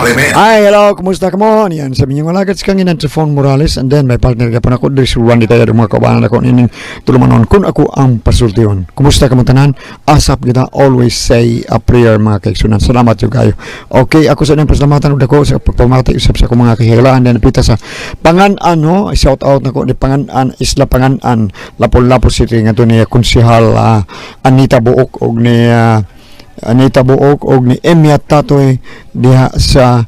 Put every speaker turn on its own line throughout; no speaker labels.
RMN.
Hi, hello, kumusta ka mo? Yan, sa minyong alagad sa kanginan sa Phone Morales, and then may partner ka pa nako diri si Randy Tayad, mga kaubanan ako nining tulumanon kun ako ang pasultiyon. Kumusta ka mo tanan? Asap kita, always say a prayer, mga kaigsunan. Salamat yung kayo. Okay, ako sa inyong pasalamatan ug dako sa pagpamati usab sa akong mga kahigalaan din pita sa Pangan-an, no? Shout out nako ni Pangan-an, Isla Pangan-an, Lapu-Lapu City, ngadto ni Konsehal Anita Buok og ni Anita Buok og ni Emya Tatoy diha sa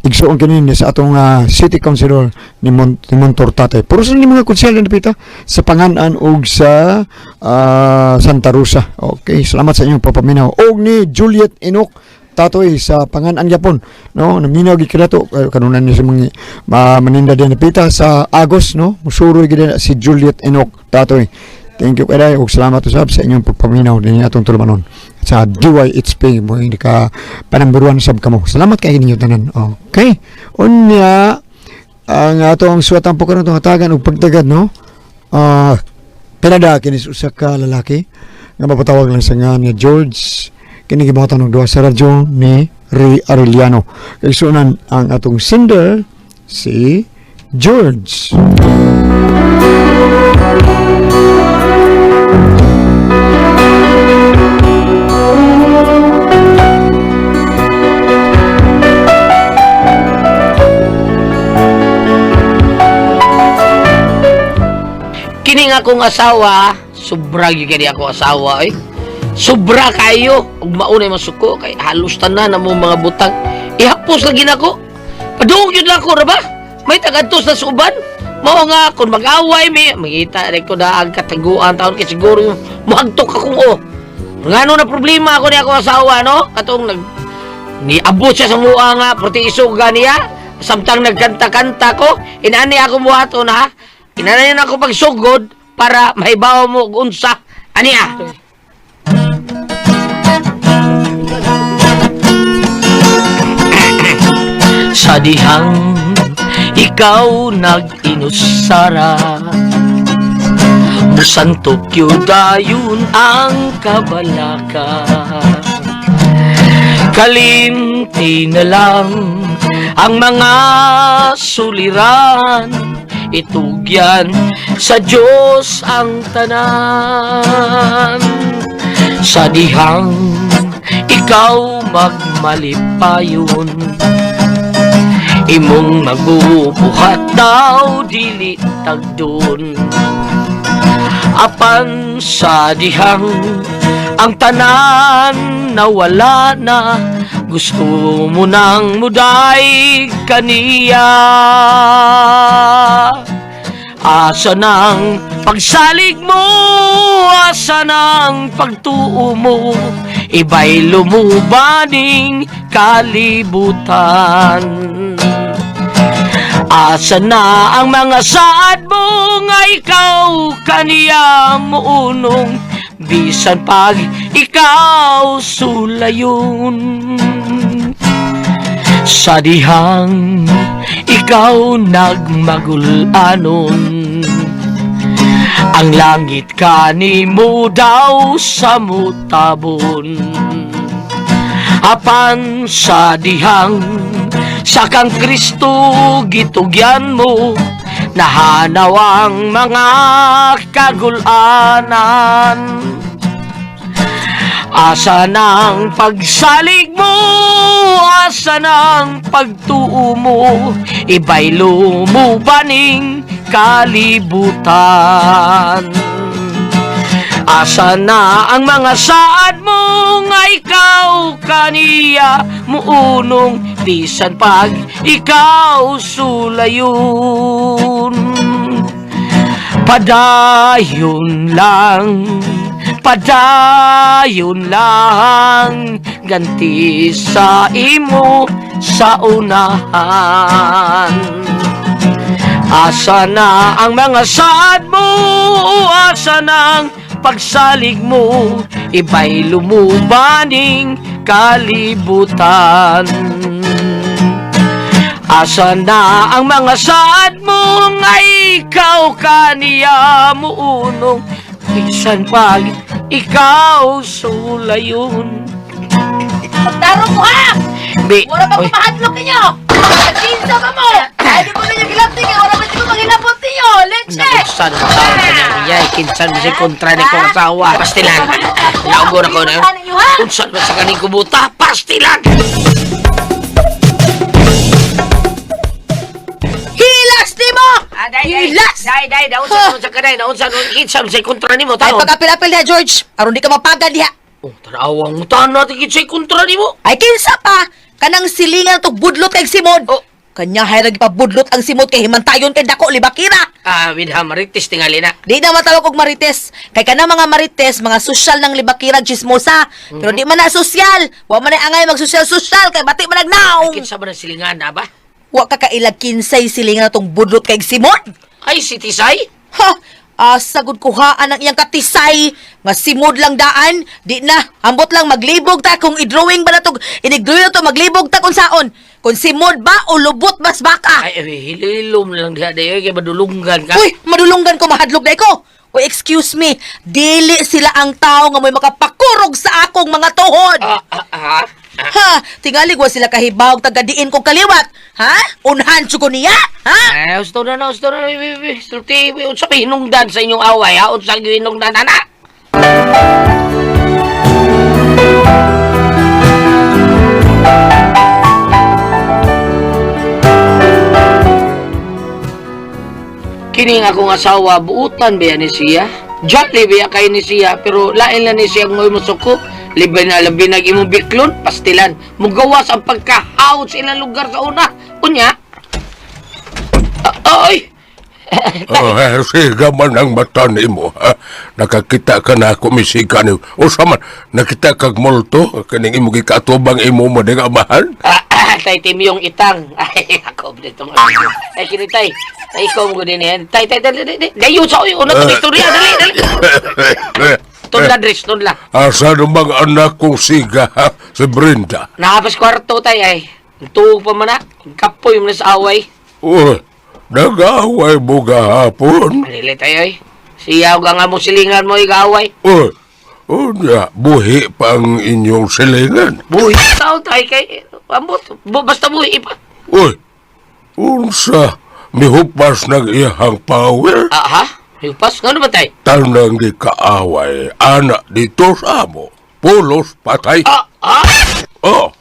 igsuon kini ni sa atong city councilor ni, ni Montor Tatay. Puro sa ni mga konsehal na pita sa Pangan-an og sa Santa Rosa. Okay, salamat sa inyong papaminaw. Og ni Juliet Enoch Tatoy sa Pangan-an gyapon, no? Naminaw gid kinato kanunan ni sa mga maninda diha napita sa Agos, no? Musuroy gid si Juliet Enoch Tatoy. Thank you kay ug salamat usab sa inyong pagpaminaw dinhi atong tulumanon sa DYHP mo hindi ka panamburuan sab kamo. Salamat kay ninyo tanan. Okay. Unya ang atong suwatan po karon hatagan og pagtagad, no? Pinada kini usa ka lalaki nga mapatawag lang sa nga ni George, kini gibuhatan og duha sa radyo ni Ray Arellano. Kay sunan ang atong sender si George.
Kini nga akong asawa, sobra gyud kini ako asawa eh. Sobra kayo ug maunay masuko kay halos tanan na mo mga butang. Ihapos lagi nako. Padung gyud lang ko ra ba? May tagadto sa suban. Mao nga kun mag-away mi, mangita rin ko na ang kataguan taon kay siguro mohagtok akong oh. Ngano na problema ako ni ako asawa, no? Katong nag niabot siya sa mua nga puti isuga niya samtang nagkanta-kanta ko, inani ako buhaton ha. Inani na ako pagsugod para mahibaw mo og unsa aniya. Sa dihang ikaw nag-inusara, busan Tokyo dayon ang kabalaka. Kalimti na lang ang mga suliran, itugyan sa Diyos ang tanan. Sa dihang ikaw magmalipayon, imong magbubuhat daw dili tagdon. Apan sa dihang ang tanan nawala na, gusto mo nang muday kaniya. Asa nang pagsalig mo, asa nang pagtuo mo, iba'y lumubaning kalibutan. Asa na ang mga saad mo nga ikaw kaniya muunong, bisan pag ikaw sulayon. Sa dihang ikaw nagmagulanon, ang langit kanimo daw sa mutabon. Apan sa dihang sa kang Kristo gitugyan mo, nahanaw ang mga kagulanan. Asa ng pagsalig mo, asa ng pagtuo mo, iba'y lumubaning kalibutan. Asa na ang mga saad mo nga ikaw kaniya muunong, bisan pag ikaw sulayon. Padayon lang, padayon lang, ganti sa imo sa unahan. Asa na ang mga saad mo, asa na ang pagsalig mo, iba'y lumubaning kalibutan. Asa na ang mga saad mo nga ikaw kaniya muunong, bisan pag ikaw sulayon.
Pagtarong mo ha!
Bi.
Wala pa
Oy.
kumahadlok ninyo! Nagkinsa pa mo! Ay, di ko ninyo gilapti kay wala pa ko manghilabot ninyo! Leche!
Nakunsan mo tao ka niya. Yay, kinsan mo siya kontra ni kong asawa. Pastilan. Naugo na ko na. Unsan mo sa kaning kubuta? Pastilan!
Hilas ni mo! Hilas!
Day, day, naunsan mo sa kanay. Naunsan mo, kinsan mo siya kontra ni mo.
Ay,
Taon.
pag-apil-apil niya, George! Aron di ka mapagan diha!
Oh, tanawang mo. Taon natin kinsay kontra ni mo.
Ay, kinsa pa! Kanang silingan to budlot kay Simon!
Oh.
Kanya hay pabudlot ang simot kay himantayon kay dako libakira.
Ah, winha marites tingali na.
Di na matawag og marites. Kay kana mga marites, mga sosyal ng libakira chismosa. Pero di man na sosyal. Wa man na angay magsosyal-sosyal kay bati man nagnaong.
Kinsa ba na silingan na ba?
Wa ka kailag kinsay silingan na tong budlot kay Simon.
Ay, si Tisay?
Ha! Asa gud kuhaan ang iyang katisay nga simod lang daan di na ambot lang maglibog ta kung i-drawing ba na to inig-drawing na to maglibog ta kung saon kung simod ba o lubot mas baka.
Ay, ay, hililom na lang diha dayo kay madulunggan ka.
Uy, madulunggan ko mahadlok na ko. Uy, excuse me, dili sila ang tao nga mo'y makapakurog sa akong mga tuhod.
Ah, ah, ah, ah.
Ha, tingali wa sila kahibawg tagadiin kong kaliwat. Ha? Unhan jud ko niya? Ha?
Ay, gusto na na, gusto na. Sulti, unsa pa hinungdan sa inyong away, ha? Unsa gyud hinungdan, ana? Kini nga akong asawa, buutan ba ni siya? Jolly ba kay ni siya, pero lain lang ni siya ang musuko. Libre na labi nag imong biklon, pastilan. Mugawas ang pagkahawot sa ilang lugar sa una. Unya? Ah, oy!
Oh, eh, siga man ang mata nimo. Ha? Nakakita ka na ako misiga ni. O man, nakita kag multo kaning imo gikaatubang imo mo ding amahan.
Ah, ah, tay timyong itang. Ay, ako dito nga. Ay, kini tay. Tay, ikaw mo din yan. Tay, tay, dali, dali. Dayo sa uy, una to istorya. Dali, dali. Tunla, Dres, tunla.
Asa namang anak kong siga, ha? Si Brenda.
Nahapas kwarto, tay, ay. Tuog pa man na. Kapoy mo na sa away.
Oh, nag-away mo gahapon.
Dali, tay, ay. Siya, nga nga mo silingan mo, igaaway.
Oh, unya, buhi pa ang inyong silingan.
Buhi tao, tay, kay, ambot. Basta buhi pa.
Uy, unsa, mihupas ng iyahang power?
Ah, ha? Hiupas? Nga naman, tay?
Tanang di kaaway, anak dito sa amo. Pulos patay.
Ah, ah?
Oh,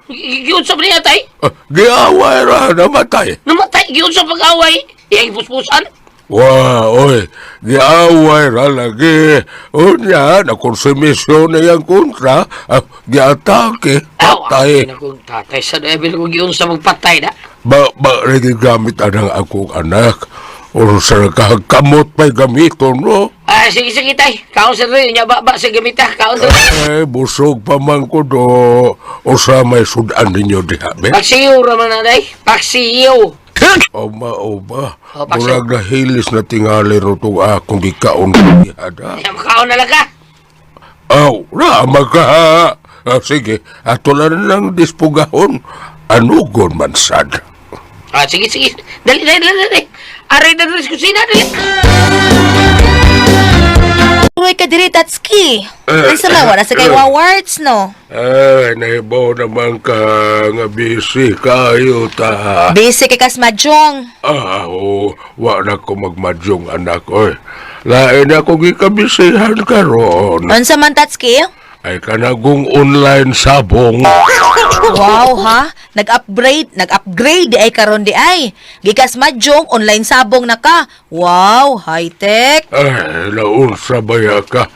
Giyon sa niya, tay?
ah, giaway ra namatay.
Namatay, giyon sa pag-away. Iyang puspusan.
Wah, oy, giaway ra lagi. Unya, nakonsumisyon na iyang kontra, ah, giatake, patay.
Aw, ako tatay sa level ko giyon sa magpatay na.
Ba, ba, lagi gamit anang akong anak. O sa kamot pa'y gamiton, no?
Ah, sige, sige, tay. Kaon sa rin. Nya, ba, ba, sa gamita. Kaon sa
Ay, busog pa man ko do. O sa may sudan ninyo diha, be?
Paksiyo raman na, tay. Paksiyo.
Oma, oma.
Oh, paksi.
Murag nahilis na tingali ro itong akong gikaon diha da.
Nya, makaon na lang ka.
Aw, rama ka. Ah, sige, ato na lang dispugahon. Anugon man sad.
Ah, sige, sige. Dali, dali, dali, dali. Aray na dali sa kusina, dali.
Uy, ka diri Tatski. Ay sa wala sa kay wawarts no.
Ay, nahibaw naman ka nga busy kayo ta.
Busy kay kas mahjong.
Ah, oo, wa na ko magmadyong anak, oy. Lain ako gikabisihan karon.
Unsa man Tatski?
Ay kanagong online sabong.
Wow ha, nag-upgrade, nag-upgrade di ay karon di ay. Gikas mahjong online sabong na ka. Wow, high tech.
Ay, naunsa baya ka.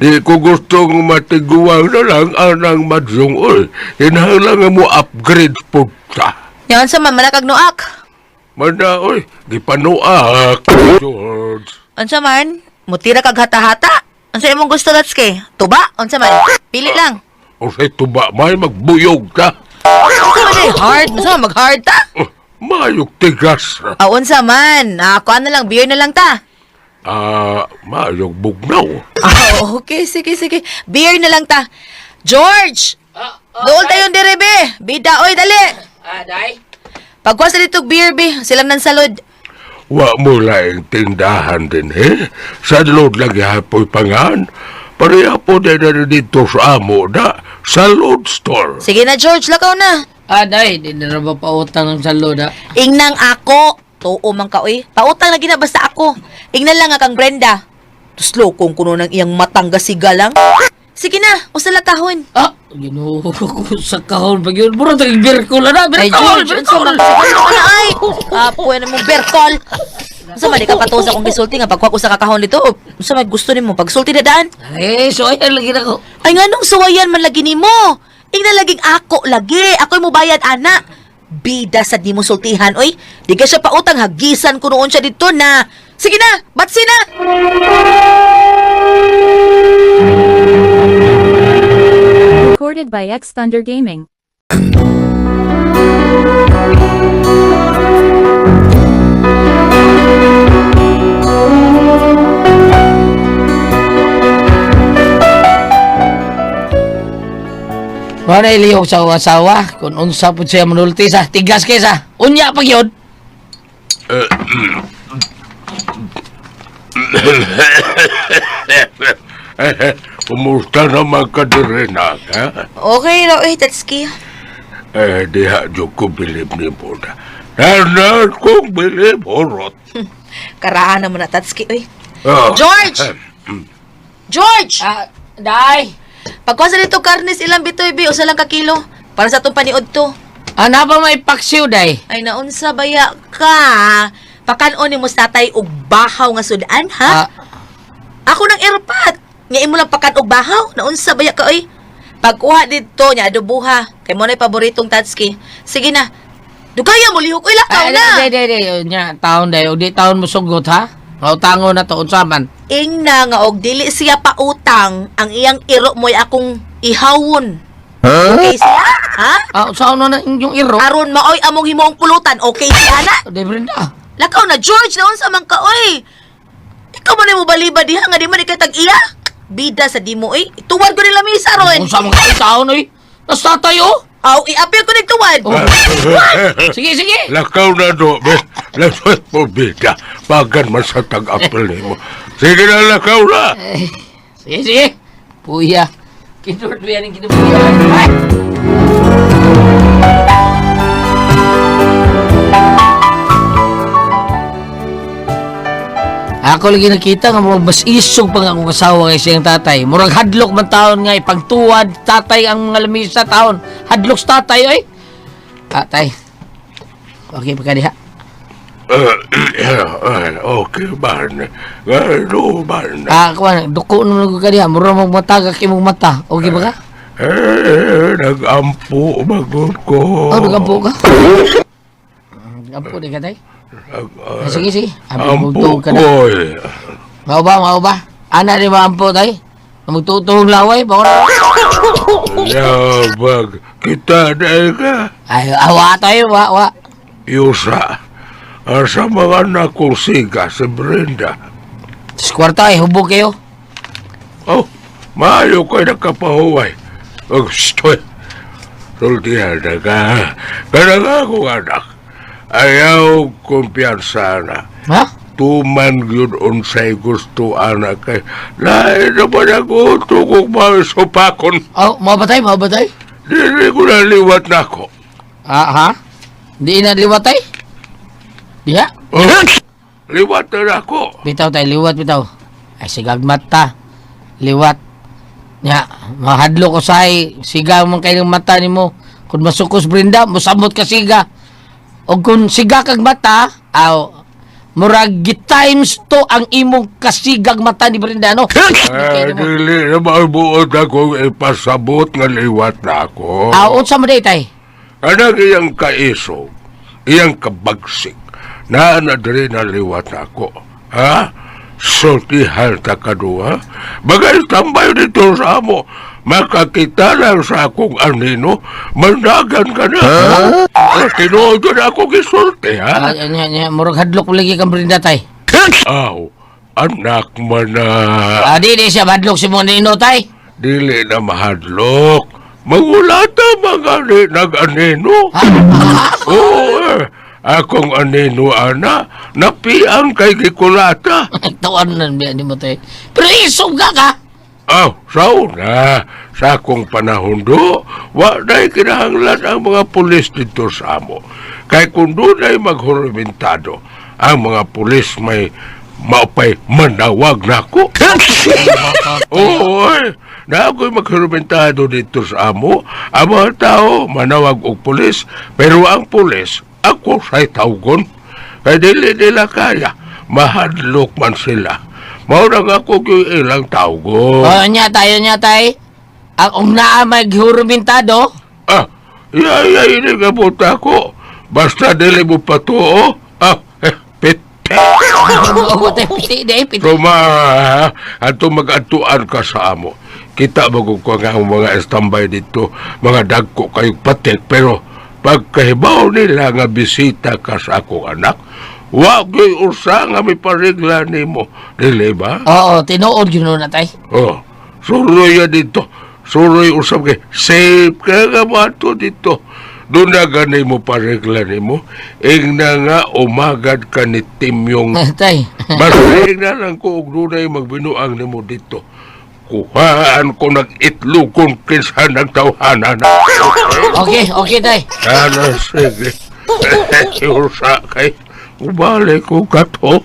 Di ko gustong matiguang na lang anang madyong, oy. Kinahanglan nga mo upgrade po ta.
Nya unsa man malakag noak?
Mana, oy, gipanuak, George.
Unsa man? Mutira kag hata-hata. Unsa imong gusto Tatski? Tuba? Unsa man? Pili lang.
O say tuba may magbuyog ka.
Unsa man ay hard? Unsa man mag-hard ta?
Oh, mayog tigas.
Ah, unsa man? Ah, kuan na lang, beer na lang ta.
Ah, mayog bugnaw.
Ah, okay, sige, sige. Beer na lang ta. George!
Ah, ah,
Dool tayo dire, be. Bida, oy, dali.
Ah, day.
Pagkuha sa dito beer, be. Silang nan salod.
Wa mo laing tindahan din, eh. Sa load lagi hapoy pangan. Pareha po din na dito sa amo na sa load store.
Sige na, George. Lakaw na.
Ah, day, di na ba pautang ng salo da?
Ingnang ako. Tuo man ka oy. Pautang lagi na basta ako. Ingnan lang nga kang Brenda. Tuslo kung kuno ng iyang matang gasiga lang. Sige na, usa lang kahon.
Ah, Ginoo ko sa kahon pag yun. Murag tagig birkol na,
Ay,
birkol,
George, unsa
birkol.
man ano na ay? Apo na mong berkol. Unsa man di ka patuo sa akong gisulti nga pagkuha ko sa kakahon dito? O, unsa man gusto nimo pagsulti na daan?
Ay, so ayan lagi na ko.
Ay nganong suwayan man lagi nimo? Ingnan laging ako lagi. Ako'y mubayad ana. Bida sa di mo sultihan oy. Di ka siya pautang hagisan ko noon siya dito na. Sige na, batsi na.
Recorded by X Thunder Gaming.
Wala ilihok sa akong asawa. Kung unsa po siya manulti sa tigas kaysa. Unya pag yun.
Kumusta naman ka diri na, ha?
Okay ra oy, Tatski.
Eh, diha jud ko bilib ni mo na. Tanan kong bilib, horot.
Karaan na mo na Tatski oy.
Oh.
George! George!
Ah, day.
Pagkuha sa dito karnes ilang bitoy bi usa lang ka kilo para sa atong paniod to.
Ah, na ba may paksiw, day?
Ay naunsa baya ka? Pakan-on nimo sa tatay og bahaw nga sudan ha?
Ah,
Ako nang erpat. Nga imo lang pakan og bahaw, naunsa baya ka oy? Pagkuha didto nya adobuha. Kay mo na paboritong Tatski. Sige na. Dugaya mo lihok oy lakaw
ay,
na.
Day, day, day. Unya, taon, day. O di taon mo sugot, ha? Mautango na to, unsa man.
Ingna nga og dili siya pautang, ang iyang iro mo'y akong ihawon. Okay siya? Ha?
Ah, unsa na na inyong iro?
Aron maoy among himuong pulutan, okay siya na?
Day, Brenda.
Lakaw na George naunsa man ka oy. Ikaw man mo baliba diha nga di man ikay tag-iya. Bida sa dimo oy. Tuwad ko nila misa ron.
Unsa man ka taon, oy? Nas tatay, oh.
Aw, iapil ko ning tuwad.
Oh. Sige, sige.
Lakaw na do, be. Lakaw mo, bida. Pagan man sa tag-apel nimo. Sige na, lakaw na.
Eh, sige, sige. Puya. Kinurt mo yan ang kinupuya. Ay! Ako lagi nakita nga murag mas isog pa nga akong asawa kay siyang tatay. Murag hadlok man taon nga ipagtuwad tatay ang mga lamisa taon. Hadlok sa tatay oy. Ah, tay. Okay pa ka diha.
Eh, okay man. Ano man.
Ah, kuan, duko naman ko ka diha. Murag magmatagak imong mata. Okay ba ka?
Eh, nag-ampo magod ko.
Oh, nagampo ka? Nagampo di ka, tay? Ah, sige, sige. Abi,
Ampo
magtuog ka na.
ko eh.
Mao ba, mao ba? Ana di ba ampo, tay? Magtutuong laway, bako na.
Yabag, kita na ka.
Ay, awa tayo, wa, wa.
Yusa, sa mga anak kong siga si Brenda.
Sa kwarta, ay, hubog kayo.
Oh, maayo ko'y nakapahuway. Oh, stoy. Sultihan na ka. Kanang akong anak. Ayaw kumpiyansa na.
Ha?
Tuman yun unsay gusto anak kay. Lain naman ako tukong masupakon.
Oh, mao ba tay, mao ba tay?
Dili ko na liwat na ako.
Ah, ha? Di na liwat tay? Diha?
Oh, liwat na ako.
Bitaw tay, liwat bitaw. Ay, sigag mata. Liwat. Nya, mahadlo ko say, siga man kay ng mata nimo. Kung masukos Brenda, musamot ka siga. O kung siga kag mata, aw, murag times to ang imong kasigag mata ni Brenda, no?
Eh, dili na mabuot akong ipasabot nga liwat na ako.
Aw, unsa man day tay?
Anang iyang kaisog, iyang kabagsik, na na diri na liwat na ako. Ha? Sultihan ta kaduha. Bagay tambay dito sa amo. Makakita lang sa akong anino, mandagan ka na. Ha? Tinuod ko na ako gisulti, ha?
Ah, nya, nya, murag hadlok lagi kang Brenda tay.
Aw, anak man na.
Ah, di di siya hadlok si mo nino tay.
Dili na mahadlok. Mangulata mga ni nag-anino. Oo, eh. Akong anino, ana, napiang kay gikulata.
Tawan na biya ni mo tay. Pero isog ka ka.
Aw, sa una, sa akong panahon do, wa na'y kinahanglan ang mga pulis dito sa amo. Kay kung doon ay maghuramentado, ang mga pulis may maupay manawag nako. Oo, ay, na ako'y maghuramentado dito sa amo, ang mga tao manawag og pulis, pero ang pulis, ako sa'y tawgon. Kay dili nila kaya, mahadlok man sila. Mao na nga ako yung ilang tawgon.
Oh, nya tayo nya tay. Ang ung naa maghurumintado,
Ah, iya, iya, ini nga buta ko. Basta dili mo patuo. Ah, eh, pite.
Oo, tay, piti, day, piti.
Roma, ato mag-atuan ka sa amo. Kita bago ko nga ang mga standby dito, mga dagko kayo patik, pero pagkahibaw nila nga bisita ka sa akong anak, wa gyud usa nga may parigla nimo. Dili ba?
Oo, tinuod yun na tay.
Oh, suroy ya dito. Suroy usab kay safe ka nga bato dito. Doon na gani mo paregla nimo. Ingna nga umagad ka ni Timyong.
Tay.
Basta ingna lang ko og dunay magbinuang nimo dito. Kuhaan ko nag-itlog kinsa nagtawhana na.
Okay, okay tay.
Ana, sige. Usa kay ubalik ko katog.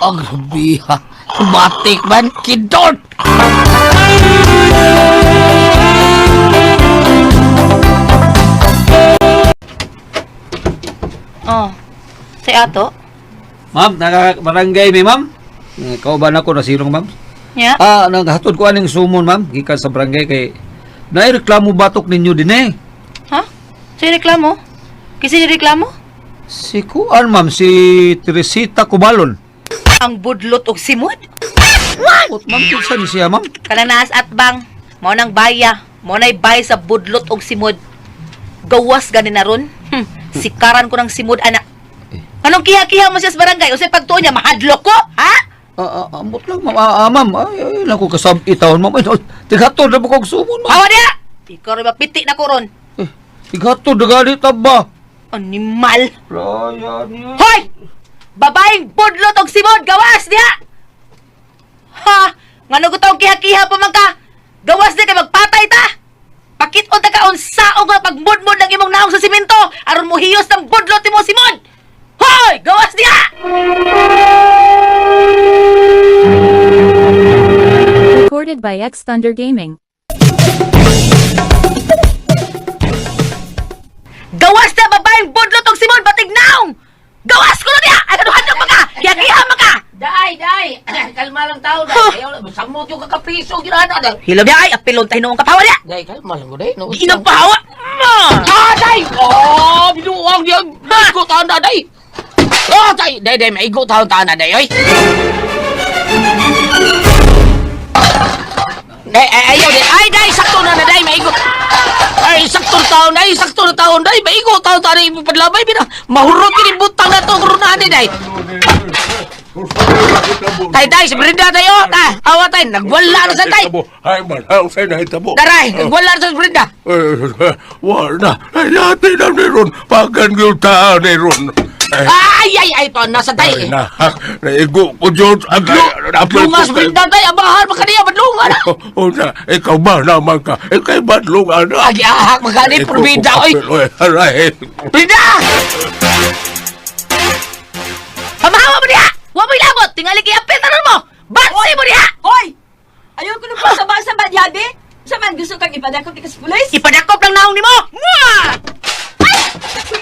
Ang biha. Batik man, kidot!
Oh. Si ato?
Ma'am, naka barangay mi ma'am. Eh, Kauban ako nasirong ma'am.
Nya?
Ah, naghatod ko aning sumon ma'am gikan sa barangay kay nareklamo batok ninyo din eh.
Ha? Si reklamo? Kasi ni reklamo?
Si kuan ma'am, si Teresita Cubalon.
Ang budlot og simod?
Ot ma'am, kinsa ni siya ma'am?
Kananaas at bang, mao nang baya, mao nay bay sa budlot og simod. Gawas gani na ron. Sikaran ko ng simod ana. Anong kiha-kiha mo siya sa barangay? Usay pagtuon niya mahadlok ko, ha?
Ah, ah, ambot lang ma'am. Ah, ah, ma'am, ay, ay lang ko kasab itawon ma'am. Ay, tighatod na ba kog sumon ma'am?
Hawa diha. Ikaw rin mapiti na ko ron.
Eh, tighatod na gani ta ba?
Animal.
Raya niya.
Hoy! Babaeng budlot og simod, gawas diha. Ha? Ngano gutong kiha-kiha pa man ka? Gawas diha kay magpatay ta. Pakit-on ta ka unsaon nga pagmudmod ng imong naong sa simento aron mohiyos ng budlot nimo simod. Hoy, gawas diha.
Recorded by X Thunder Gaming.
Gawas na babaeng budlot og simod batig naong. Gawas ko na diha. Ay kaduhan pa ka. Kiha-kiha man ka.
Day, day! Kalma lang tao, day. Ayaw lang, samot yung kakapiso, ginana, day.
Hilom diha ay apilon tayo noong kapawa diha.
Day, kalma lang ko, day. No,
Ginang pahawa. Ma!
Ah, day! Oh, binuang diyan. Maigo taon na, day. Oh, tay! Day, day, maigo taon taon na, day, oy. Day, ay, ayaw, day. Ay, day, sakto na na, day, maigo. Ay, sakto na taon, day, sakto na taon, day. Maigo taon taon, day. Ipadlabay, bina. Mahurot kini butang na to, kurunaan, day. Tay, tay, si Brenda tayo. Ta, awa tay, nagwala na sa tay.
Ay, man, sa'yo nahitabo.
Daray, nagwala na sa Brenda.
Eh, wala. Ay, natin na ni Ron. Pagan yung tao ni Ron. Ay,
Ay, ay, ay, to, nasa tay.
ay, na, naigo ko dyan.
Lungas Brenda tay, abahan makaniya, badlungan na.
Una, ikaw ba naman ka? Ika'y badlungan na.
Agi ahak makani, Brenda, oy.
Aray.
Brenda!
Pamahawa mo diha! Wa mo ilabot! Tingali kay apil tanon mo! Bansi mo diha!
Hoy! Ayaw ko nung pasabasa ba, Yabi? Sa man gusto kang ipadakop ni kas pulis?
Ipadakop lang naong nimo! Mwah!
Uy,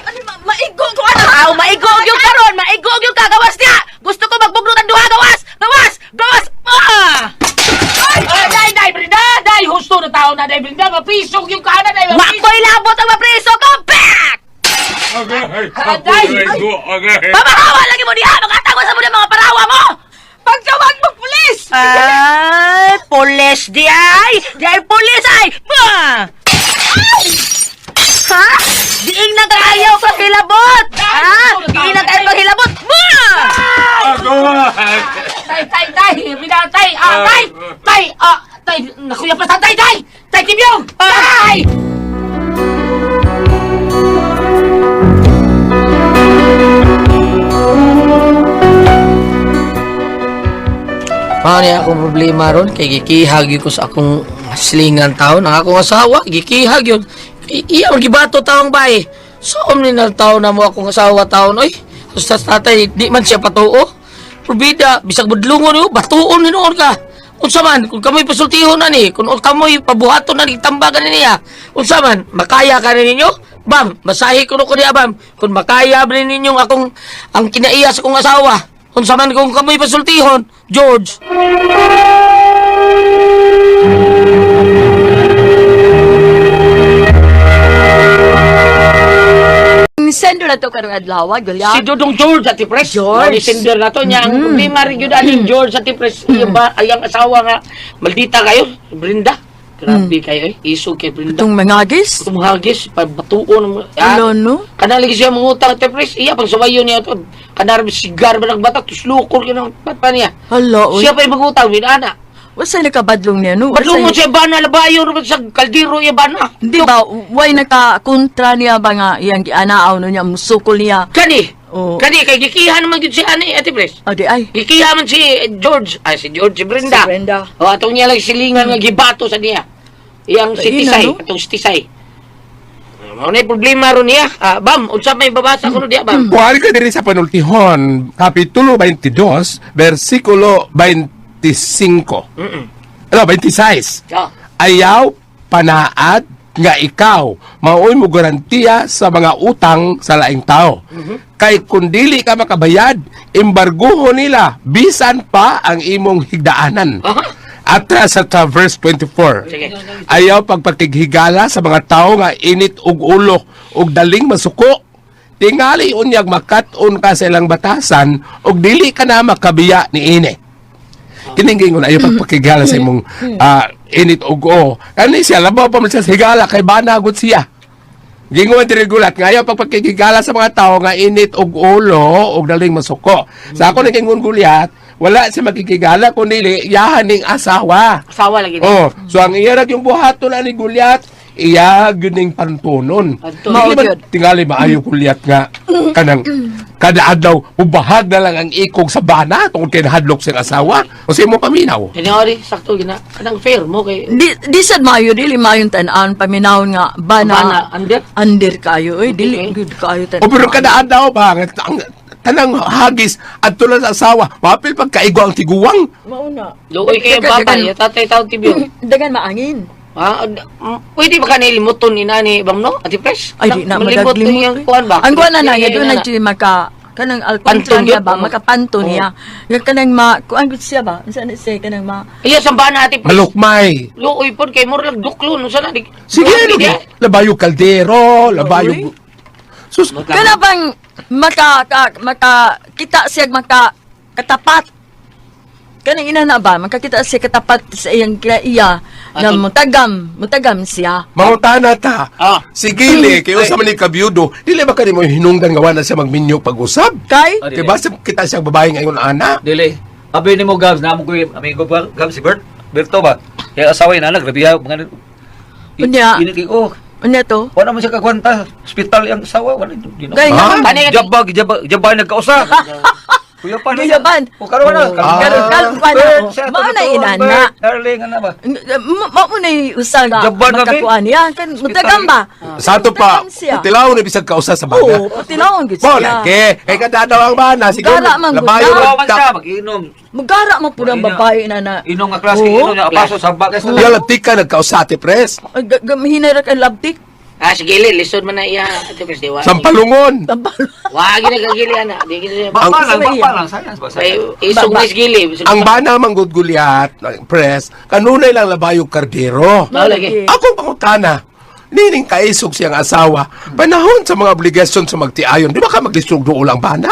ano ma maigo ko ano?
Aw, maigog yung karon! Maigog yung kagawas diha! Gusto ko magbugnot ang duha! Gawas! Gawas! Gawas! Ah!
Ay, day, day, Brenda, day, husto na tao na, day, Brenda, mapisog yung kana, day,
Wa
mapisog.
ko ilabot ang mapreso ko! Back!
Agay.
Aday.
Naigo, agay.
Pamahawa lagi mo diha! Makatagos sa mo diha mga parawa mo!
Pagtawag mo pulis!
Ay, pulis di ay! Di ay pulis ay! Ma! Ha? Diing na kaayaw ka hilabot! Ha? Diing na kaayaw ka hilabot! Ma!
Agay.
Tay, tay, tay, Brenda, tay, ah, tay, tay, ah, tay, nakuya pa sa tay, tay, tay, Timyong, tay! Ano niya akong problema ron kay gikihag yun ko sa akong silingan taon ang akong asawa gikihag yun. Iya man gibato taong bae. So ni na taon na mo akong asawa taon oy. Sa tatay di man siya patuo. Probida bisag budlungon yo batuon ni noon ka. Unsa man kung kamoy pasultihon na ni, kung kamoy pabuhaton na ni tambagan ni niya. Unsa man makaya ka ni ninyo? Bam, basahi ko no ko niya bam. Kung makaya ba ni ninyong akong ang kinaiya sa akong asawa. Unsa man kung kamoy pasultihon, George.
Sendo na to karong adlaw, Goliath.
Si Dudong George at Pres.
George.
Ni sender na to niya. Ang problema rin yun aning George at Pres. Iyang ba, ayang asawa nga maldita kayo, Brinda. Grabe kayo eh. Isog kay Brinda.
Itong mangagis.
Tumhagis, pabatuon.
Ano, no?
Kanang lagi siya mangutang at Pres. Iya, pag sumayo niya to. Kanang sigar ba nagbatak, tuslukor yun ang pa niya.
Hala, oy.
Siya pa yung mangutang, minana.
Wasay nakabadlong niya, no?
Badlungon siya bana, labayo, sa kaldero iya bana.
Di ba, way nakakontra niya ba nga iyang gianaaw no niya, musukol niya.
Kani,
Oo.
kani, kay gikihan naman yun si ani, Ate Pres.
O di ay.
Gikiha man si George, ay si George, si Brenda.
Si Brenda.
O, atong niya lang silingan nga gibato sa niya. Iyang si
Ayun,
Tisay,
ano?
atong si Tisay. Mao na problema ron niya. Ah, bam, unsa may babasa ko diya, bam?
Kuhari ka diri sa panultihon, Kapitulo 22, versikulo 25. Ano, 26.
Ah.
Ayaw panaad nga ikaw maoy mo garantiya sa mga utang sa laing tao. Kay kung dili ka makabayad, embarguho nila bisan pa ang imong higdaanan.
Aha.
Atras sa ta verse 24.
Sige.
Ayaw pagpakighigala sa mga tao nga init og ulo ug daling masuko. Tingali unyag makat-on ka sa ilang batasan ug dili ka na makabiya niini. Kining gingon ayaw pagpakigala sa imong init og o. Kani siya labaw pa man siya sa higala kay banagot siya. Gingon diri gulat nga ayaw pagpakigala sa mga tao nga init og ulo ug daling masuko. Sa ako naging gulyat, wala siya makikigala kun dili yahan ning asawa.
Asawa lagi niya.
Oh, so ang iya ra yung buhaton ani Gulyat, iya gyud ning pantunon.
Pantunon.
Dili man
Mao gyud.
tingali maayo Gulyat nga kanang kada adlaw mubahag na lang ang ikog sa bana tungod kay nahadlok siyang asawa. O sa imo paminaw.
Tinawari, sakto gina. Kanang fair mo kay
Di sad maayo dili maayon tan-an paminawon nga bana.
Bana, under?
Under kayo oy, dili
Okay.
good kayo tan.
O pero kada adlaw ba ang tanang hagis at tulad sa asawa, mapil pagkaigo ang tiguang.
Mauna.
Luoy kayo
Dagan-
baba, ya tatay taon tibyo.
Dagan maangin.
Ha? Pwede ba kanilimuton ni nani bam no? Ati Pres?
Ay di na
Malimot
madaglimot.
yung kuan ba?
Ang kuan na na
Iya,
nga doon
iya,
na siya maka kanang alkontra
Panton
niya
yun,
ba
oo.
makapanto
Oo.
niya. Nga kanang ma kuan gud siya ba? Unsa na siya kanang ma
Iya sa bana Ate Pres.
Malukmay.
Luoy pod kay murag duklo no sana di.
Sige,
Luoy,
ano,
di.
labayo kaldero, labayo. Sus,
kana bang maka ka, maka kita siya maka katapat kanang ina na ba makakita siya katapat sa iyang iya na
Ato-
mutagam mutagam siya.
Mangutana ta.
Ah.
Si Gili, kayo sa man ni Kabyudo, dili ba kanimo hinungdan nga wala siya magminyo pag-usab?
Kay
Ah,
Kay basta kita siyang babae ngayon ana.
Dili. Abi ni mo Gabs, namo ko yung amigo ba Gabs si Bert. Berto ba? Kaya asawa yun anak, grabe ya, mga
Unya.
Init kay oh,
unya to
wala man siya kakwanta. Hospital yung asawa, wala di na.
Kay
Ah?
nga
Jabag, jabag, jabag nagkausa. Kuya pa na.
Kuyaban.
O karon na.
Oh. Karon karon pa na.
Bert, siya,
Mao na
totoo,
inana.
Bert, Darling, ano ba?
Mao na usa nga
Jaban na, be.
makakuan niya kan mutagam ba?
Sa ato pa,
Mutagam siya.
tilaw na bisag kausa sa bana.
Oo, tinawon gid
Mo
siya.
lagi, kay kada daw ang bana siguro
Gara man gud
labayo
na.
Bawa man
ta.
siya, mag-inom.
Mugara mo pud ang
Ino-
babae na na.
Inom nga klase,
Oo.
inom nga apaso, saba kay sa
Yala tika nagkausa ti pres.
Ay, Gamhinay ra kay labtik.
Ah, sige, Gili, lisod man na iya Ate Pres di wa.
Sampalungon.
Tambal.
Wa gina ka Gili ana. Di gina.
Bapa lang,
Ang-
bapa lang, science ba?
Kay
Science.
isog
Baba.
ni Gili.
Ang bana manggod gulyat, pres, kanunay lang labayo kardero.
Mao lagi.
Ako pangutana, nining kaisog siyang asawa, panahon sa mga obligasyon sa magtiayon, di ba ka maglisog dool ang bana?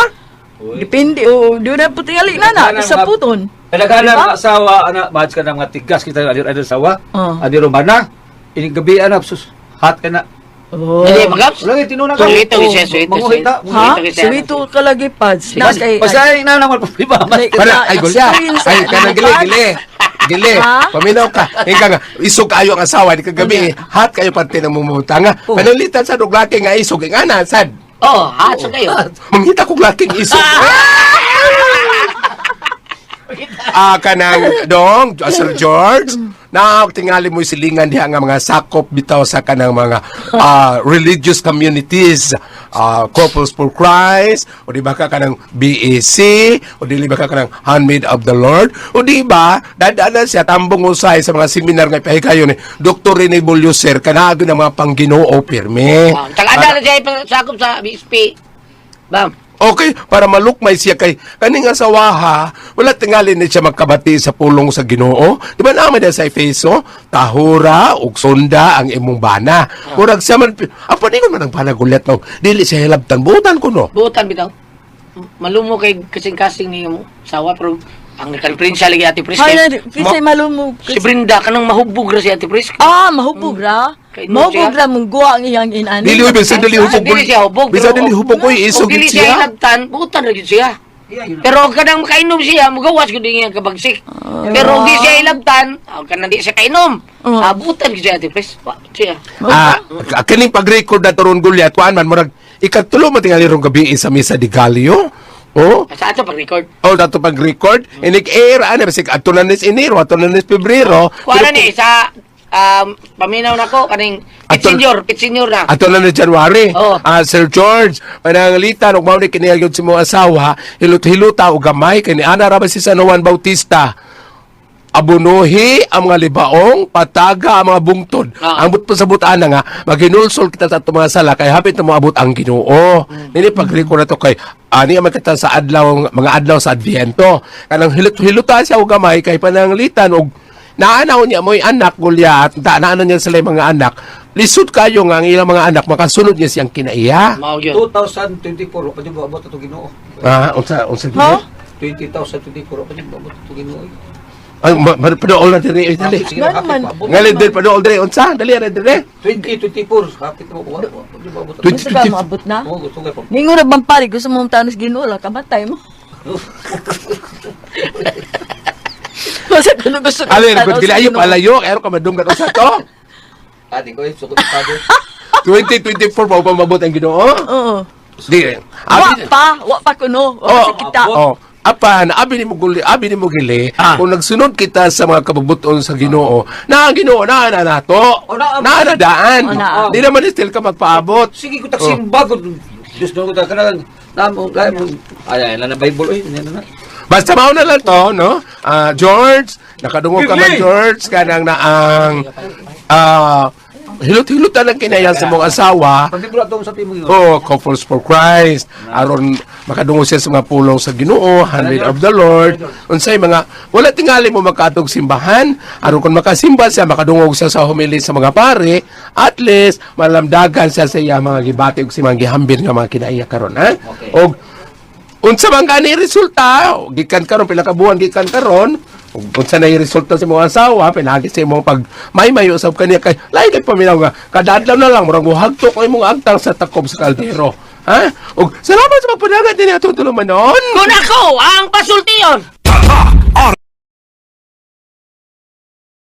Depende o di na putingali na na sa puton.
Kadaghanan
Diba?
mga asawa, ana, mahal ka ng mga tigas kita, adir adir asawa,
Oh.
adir romana, ining gabi, ana, sus, hot ka na.
Oh.
Dili magaps.
Wala kayo, tinuna ka.
Suwito siya, suwito.
Manguhita.
Ha?
Suwito siya.
Suwito ka lagi pads. Na kay
Basta na naman problema.
Para, ay gulya, ay kana gili, gili. Gili,
Ha?
paminaw ka. Ika nga, isog kayo ang asawa, di kagabi, hat kayo parte ng mumutanga. Panalitan sa dog laki nga isog, nga na, sad.
Oh, hat sa kayo.
Mangita kog laking isog. Ah, kanang dong, Sir George, na tingali mo silingan diha nga mga sakop bitaw sa kanang mga religious communities, Couples for Christ, o di ba ka kanang BAC, o di ba ka kanang Handmaid of the Lord, o di ba dadaan siya tambong usay sa mga seminar nga ipahikayon ni Dr. Rene Bulyoser kanago ng mga pangginoo pirmi.
Ah, Tagada na siya ipasakop sa BSP. Bam.
Okay, para malukmay siya kay kaning asawaha, wala tingali ni siya magkabati sa pulong sa Ginoo. Di ba naman sa Efeso, tahura ug sunda ang imong bana. Murag siya man ang paningon man ang bana gulat no. Dili siya hilabtan butan ko no.
Buotan bitaw. Malumo kay kasing-kasing ni mo sawa pero ang nakalprinsya lagi Ate Pris.
Hay
Kay,
na, kisay malumog.
si Brenda kanang mahubog ra si Ate Pris.
Ah, mahubog ra.
Kay no
Mahubog
siya.
ra mong guwa ang iyang inani.
Dili bisan dili hubog.
Dili siya hubog.
Bisan
pero-
dili hubog oy isog
Kung dili
siya.
siya hilabtan, buotan ra gyud siya. Pero kanang makainom siya, mugawas gyud iyang kabagsik. Pero di siya hilabtan, kanang di siya kainom.
Oo.
Ah, buotan gyud siya Ate Pris. Wa siya.
Ah, kining pag-record na turon gulyat kuan man murag ikatulo man tingali rong gabi sa misa di Galio. Oh,
Sa ato pag-record.
oh dato pag-record inig air ana bisig adto na nis Enero, adto na nis Pebrero.
Kuha na ni sa paminaw nako kaning pit senior, pit senior na.
Ato na ni January.
Oo.
Ah, Sir George, pananglitan og mao ni kini gyud si mo asawa, hilot-hilota og gamay kay ni ana ra ba si San Juan Bautista. Abunuhi ang mga libaong, pataga ang mga bungtod.
Ah.
Ang but sa butan nga, maginulsol kita sa atong mga sala kay hapit na moabot ang Ginoo. Nini pagriko na to kay ani ang makita sa adlaw mga adlaw sa Adviento. Kanang hilot-hilota siya og gamay kay pananglitan og naanaw niya mo'y anak gulyat, ta naano niya sila yung mga anak. Lisod kayo nga ang ilang mga anak makasunod niya siyang kinaiya.
Mao gyud.
2024 pa jud moabot ato Ginoo.
Ah, unsa unsa
Ha?
gini?
20,024 pa jud moabot ato Ginoo.
Ay, padool na diri, dali.
Sige, hapit
Ngano man?
moabot.
Ngalin din padool diri unsa? Dali ra diri.
2024 hapit mo wa jud moabot. ato.
Gusto ka maabot na?
Oo, gusto ka pa.
Ningo ra bang pare gusto mo tanos Ginoo la kamatay mo. Basta kuno gusto ka
Alin,
tanaw
kung
sa
dili ayo
Ginoo.
palayo, kaya ka madunggan usa to.
Ate ko sukod pa do.
2024 pa pa mabot ang Ginoo.
Oo.
Di.
Wa
Abi,
pa, wa pa kuno. Wa pa
Oh,
sa kita.
Oh, apan abi ni mo guli, abi ni mo gili, kung nagsunod kita sa mga kabubuton sa Ginoo, na ang Ginoo na na nato.
Oh, naa-
Na na daan.
Oh, naa.
Di naman still ka magpaabot.
Sige ko taksimba ko. Diyos no ko ta kanang namo kay mo. Ay ay na Bible oy, na na.
Basta mao na lang to, no? Ah, George, nakadungog ka man
Bibli!
George kanang naang hilot-hilutan ang kinaya sa mong asawa.
Pagdibro ato sa timo yun.
Oh, Couples for Christ. Aron makadungog siya sa mga pulong sa Ginoo, Handmaid of the Lord. Unsay mga wala tingali mo makatog simbahan, aron kung makasimba siya, makadungog siya sa homily sa mga pare, at least malamdagan siya sa iya mga gibati ug sa mga gihambin nga mga kinaiya karon, ha?
Okay.
Og unsa man gani resulta, gikan karon pila ka buwan gikan karon, ug unsa na resulta sa imong asawa, pinagi sa imong pag maymayo usab kaniya kay lahi kay paminaw nga kadadlaw na lang murag mohagtok ang imong agtang sa takob sa kaldero. Ha? Ug salamat sa pagpadagan dinhi atong tulumanon.
Kung ako ang pasultiyon.